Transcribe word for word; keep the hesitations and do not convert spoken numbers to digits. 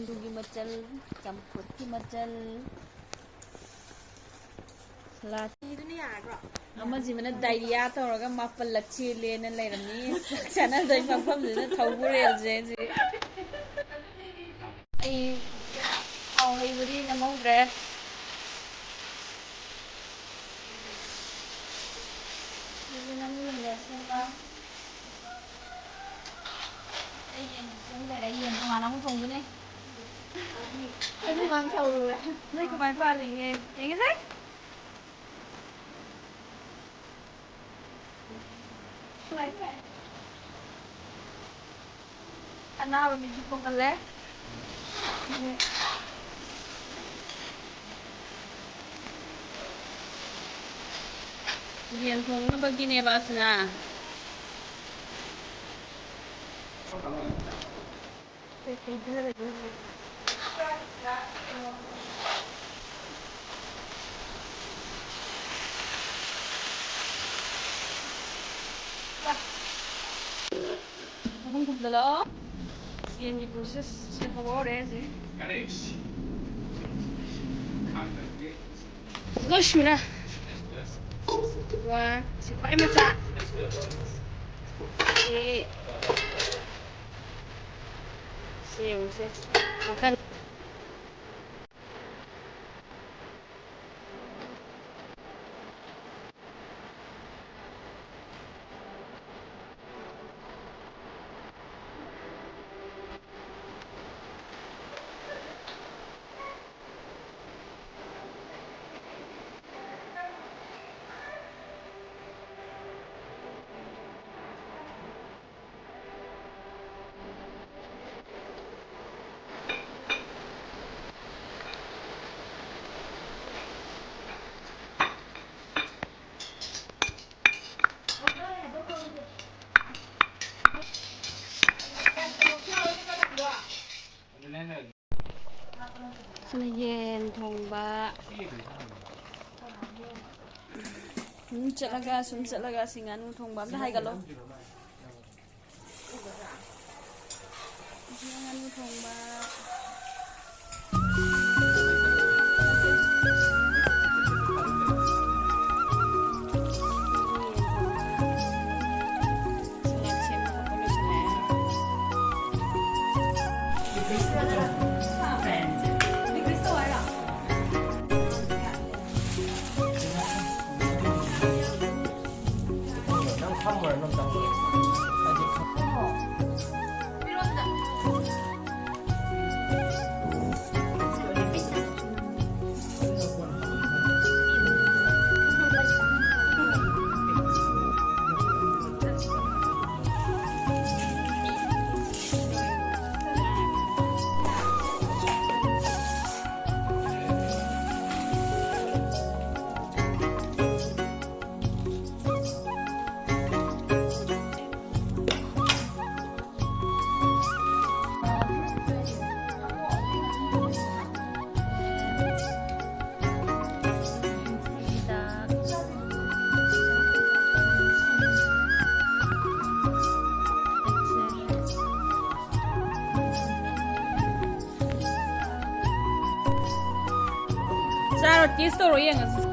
ꯑꯗꯨꯒꯤ ꯃꯆꯜ, ꯆꯝꯐꯨꯠꯀꯤ ꯃꯆꯜ, ꯁꯂꯥꯗ꯫ ꯐꯤꯗꯨꯅ ꯌꯥꯔꯗ꯭ꯔꯣ? ꯑꯃꯁꯤꯃꯅ ꯗꯥꯏꯔꯤꯌꯥ ꯇꯧꯔꯒ ꯃꯥꯄꯜꯂꯛ ꯆꯦꯜꯂꯦꯅ ꯂꯩꯔꯝꯃꯤ꯫ ꯆꯥꯛ ꯆꯥꯅꯗꯣꯏ ꯃꯐꯝꯗꯨꯗ ꯊꯧꯕꯨꯔꯦꯜꯁꯦ ꯍꯧꯖꯤꯛ꯫ ꯑꯩ ꯊꯥꯎ ꯍꯩꯕꯗꯤ ꯅꯪꯍꯧꯗ꯭ꯔꯦ꯫ ꯑꯗꯨꯗꯤ ꯅꯪ ꯌꯦꯡꯉꯁꯤ ꯃꯥ꯫ ꯑꯩ ꯌꯦꯟ ꯊꯣꯡ ꯂꯩꯔꯦ, ꯌꯦꯟ ꯇꯣꯉꯥꯟꯅ ꯑꯃꯨꯛ ꯊꯣꯡꯗꯣꯏꯅꯦ꯫ ꯑꯗꯨ ꯉꯥꯡ ꯁꯧꯔꯨꯔꯦ꯫ ꯅꯣꯏ ꯀꯃꯥꯏ ꯄꯥꯜꯂꯤꯒꯦ? ꯌꯦꯡꯉꯁꯦ꯫ ꯑꯅꯥꯕ ꯃꯤꯁꯨ ꯈꯣꯝꯒꯜꯂꯦ꯫ ꯌꯦꯟ ꯊꯣꯡꯅꯕꯒꯤꯅꯦꯕ ꯑꯁꯤꯅ꯫ ꯌꯦꯟꯒꯤ process ꯁꯦ ꯍꯧꯍꯧꯔꯦ ꯍꯧꯖꯤꯛ꯫ ꯂꯣꯏ ꯁꯨꯔꯦ꯫ ꯋꯥ, ꯁꯤ ꯈ꯭ꯋꯥꯏ ꯃꯆꯥ꯫ ꯁꯤ, ꯁꯤ ꯌꯦꯡꯉꯨꯁꯦ꯫ ꯃꯈꯜ꯫ ꯁꯤꯅ ꯌꯦꯟ ꯊꯣꯡꯕ꯫ ꯁꯨꯝ ꯆꯠꯂꯒ, ꯁꯨꯝ ꯆꯠꯂꯒ ꯁꯤ ꯉꯥꯅꯨ ꯊꯣꯡꯕ ꯑꯝꯇ ꯍꯥꯏꯒꯠꯂꯣ꯫ ꯁꯤ ꯉꯥꯅꯨ ꯊꯣꯡꯕ꯫ ꯆꯥꯔꯣ, ꯇꯦꯁ ꯇꯧꯔꯣ, ꯌꯦꯡꯉꯁꯤ꯫